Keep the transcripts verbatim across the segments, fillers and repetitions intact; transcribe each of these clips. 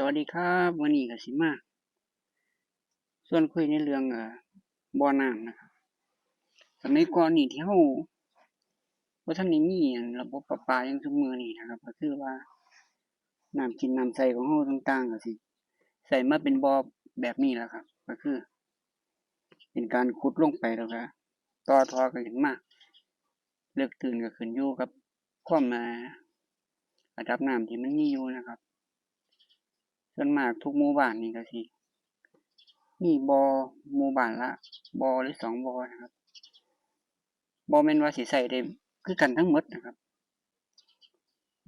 วัสดีครับ มื้อนี้ก็สิมาชวนคุยในเรื่อง เอ่อ บ่อน้ำนะครับ สมัยก่อนนี่ที่เฮาบ่ทันได้มีอันระบบประปาอย่างซุมื้อนี้นะครับ ก็คือว่าน้ำกินน้ำใช้ของเฮาต่างๆ ก็สิใช้มาเป็นบ่อแบบนี้แหละครับ ก็คือ เป็นการขุดลงไปแล้วก็ต่อท่อกันขึ้นมา เลิกตื้นก็ขึ้นอยู่กับความ อ่า ระดับน้ำที่มันมีอยู่นะครับ ส่วนมากทุกหมู่บ้านนี่ก็สิมีบ่อ หมู่บ้านละบ่อหรือสองบ่อนะครับ บ่แม่นว่าสิใช้ได้คือกันทั้งหมดนะครับ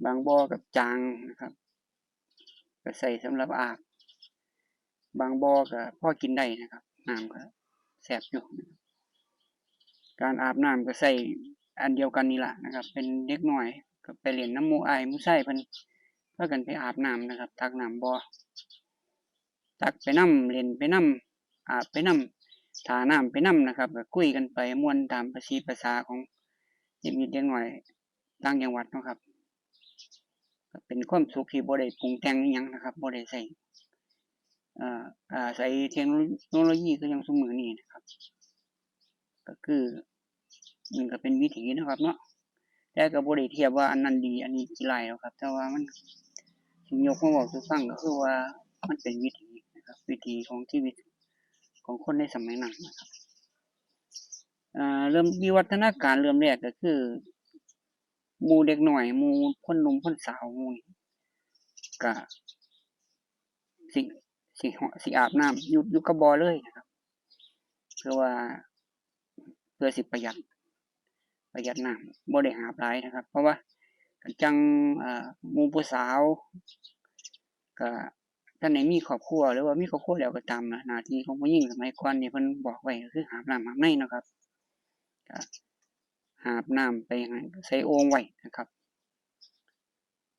บางบ่อก็จางนะครับ ก็ใช้สำหรับอาบ บางบ่อก็พอกินได้นะครับ น้ำก็แซ่บอยู่นะครับ การอาบน้ำก็ใช้อันเดียวกันนี่ล่ะนะครับ เป็นเด็กน้อยก็ไปเล่นนำหมู่อ้ายหมู่ชายเพิ่น พากันไปอาบน้ำนะครับ ตักน้ำบ่อ ตักไปนำ เล่นไปนำ อาบไปนำ ถ่าน้ำไปนำนะครับ ก็คุยกันไปม่วนตามประสีประสาของเด็กนิดเด็กน้อยต่างจังหวัดเนาะครับ ก็เป็นความสุขที่บ่ได้ปรุงแต่งอิหยังนะครับ บ่ได้ใช้ เอ่อ อาศัยเทคโนโลยีคือจั่งซุมื้อนี้นะครับ ก็คือมันก็เป็นวิถีนะครับเนาะ แต่ก็บ่ได้เทียบว่าอันนั้นดี อันนี้ขี้ร้ายหรอกครับ แต่ว่ามันสิยกมาเว้าสู่ฟังก็คือว่ามันเป็นวิถีนะครับ วิถีของชีวิตของคนในสมัยนั้นนะครับ เอ่อ เริ่มวิวัฒนาการเริ่มแรกก็คือ หมู่เด็กน้อย หมู่คนหนุ่มคนสาวหมู่นี้ก็สิ สิ สิอาบน้ำอยู่ อยู่กับบ่อเลยนะครับ เพื่อว่า เพื่อสิประหยัด ประหยัดน้ำ บ่ได้หาบหลายนะครับ เพราะว่าคันจั่ง เอ่อ หมู่ผู้สาว ก็ทันได้มีครอบครัว หรือว่ามีครอบครัวแล้วก็ตามนะ หน้าที่ของผู้หญิงสมัยก่อนนี่เพิ่นบอกไว้ก็คือหาบน้ำหาบในเนาะครับ ก็หาบน้ำไปให้ ใส่โอ่งไว้นะครับ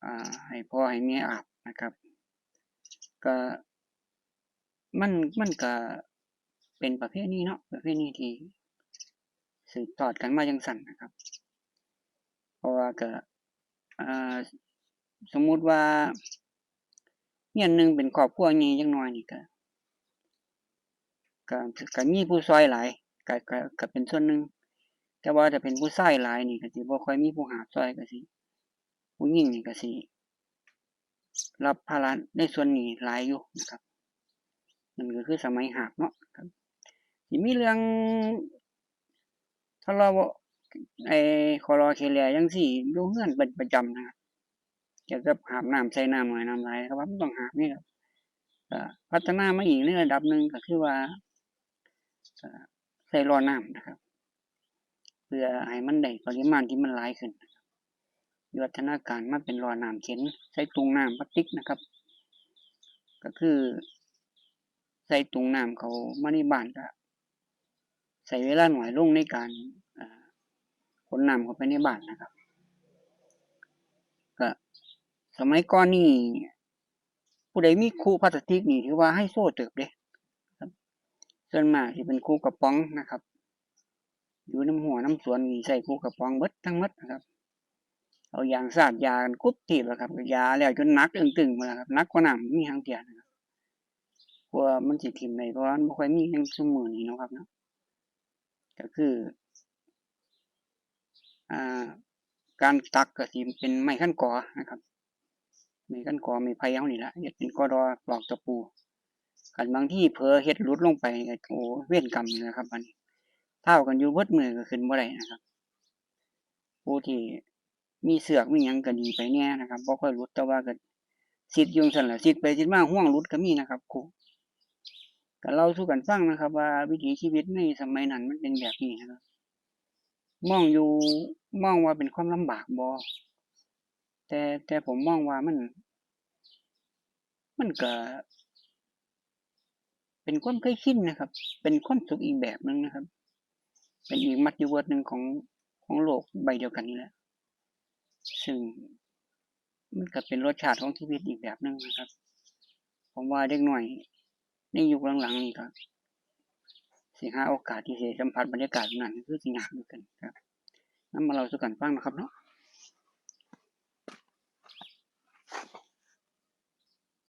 อ่า ให้พ่อให้แม่อาบนะครับ ก็ มัน มันก็เป็นประเพณีเนาะ ประเพณีที่สืบทอดกันมาจั่งซั้นนะครับ เพราะว่าก็ อ่า สมมุติว่าเรือนหนึ่งเป็นครอบครัวใหญ่จักหน่อยนี่ก็ ก็ ก็มีผู้ซอยหลาย ก็ ก็ ก็เป็นส่วนหนึ่ง แต่ว่าถ้าเป็นผู้ชายหลายนี่ก็สิบ่ค่อยมีผู้หาบซอย ก็สิ ผู้หญิงนี่ก็สิรับภาระในส่วนนี้หลายอยู่นะครับ นั่นก็คือสมัยหาบเนาะครับ สิมีเรื่องทะเลาะ ไอ้ ขอรอเคแลจั่งซี้อยู่เรือนเป็นประจำนะครับ เกี่ยวกับหาบน้ำใส่น้ำน้อยน้ำหลาย ก็ว่ามันต้องหาบนี่ครับ ก็พัฒนามาอีกในระดับหนึ่งก็คือว่า ก็ใส่ล้อน้ำนะครับ เพื่อให้มันได้ปริมาณที่มันหลายขึ้น วิวัฒนาการมาเป็นล้อน้ำเข็น ใส่ตุงน้ำพลาสติกนะครับ ก็คือใส่ตุงน้ำเข้ามาในบ้าน ก็ใช้เวลาน้อยลงในการ อ่า ขนน้ำเข้าไปในบ้านนะครับ ก็สมัยก่อนนี่ ผู้ใดมีคุพลาสติกนี่ถือว่าไฮโซเติบเด้ครับ ส่วนมากสิเป็นคุกระป๋องนะครับ อยู่นำรั้วนำสวนนี่ใช้คุกระป๋องเบิดทั้งหมดนะครับ เอายางสาดยากันกรุบกริบแล้วครับ ยาแล้วจนหนักตึงๆ หมดแล้วครับ หนักกว่าน้ำมีหางเตี้ยนะครับ กลัวมันสิถิ่มได้ เพราะว่ามันบ่ค่อยมีอย่างซุมื้อนี้เนาะครับเนาะ ก็คือ อ่า การตักก็สิเป็นไม้คันกอนะครับ ไม้คันกอ ไม้ไผ่เฮานี่ล่ะ เฮ็ดเป็นกอดอ ตอกตะปู คันบางทีเผลอเฮ็ดหลุดลงไปก็ โอ้ เวรกรรมนี่ล่ะครับ บัดนี้ เท้ากันอยู่เบิดมื้อก็ขึ้นบ่ได้นะครับ ผู้ที่มีเชือกมีหยังก็ดีไปแหน่นะครับ บ่ค่อยหลุด แต่ว่าก็ซิดอยู่จั่งซั้นล่ะ ซิดไปซิดมาห่วงหลุดก็มีนะครับ ครู ก็เล่าสู่กันฟังนะครับ ว่าวิถีชีวิตในสมัยนั้นมันเป็นแบบนี้นะครับ มองอยู่ มองว่าเป็นความลำบากบ่ แต่ แต่ผมมองว่ามัน มันก็เป็นความเคยชินนะครับ เป็นความสุขอีกแบบหนึ่งนะครับ เป็นอีกมัดยูเวิร์ดหนึ่งของ ของโลกใบเดียวกันนี่แหละ ซึ่งมันก็เป็นรสชาติของชีวิตอีกแบบหนึ่งนะครับ ผมว่าเด็กน้อยในยุคหลังๆนี่ก็ สิหาโอกาสที่สิสัมผัสบรรยากาศนั้นคือสิยากอยู่กันครับ นำมาเล่าสู่กันฟังนะครับเนาะ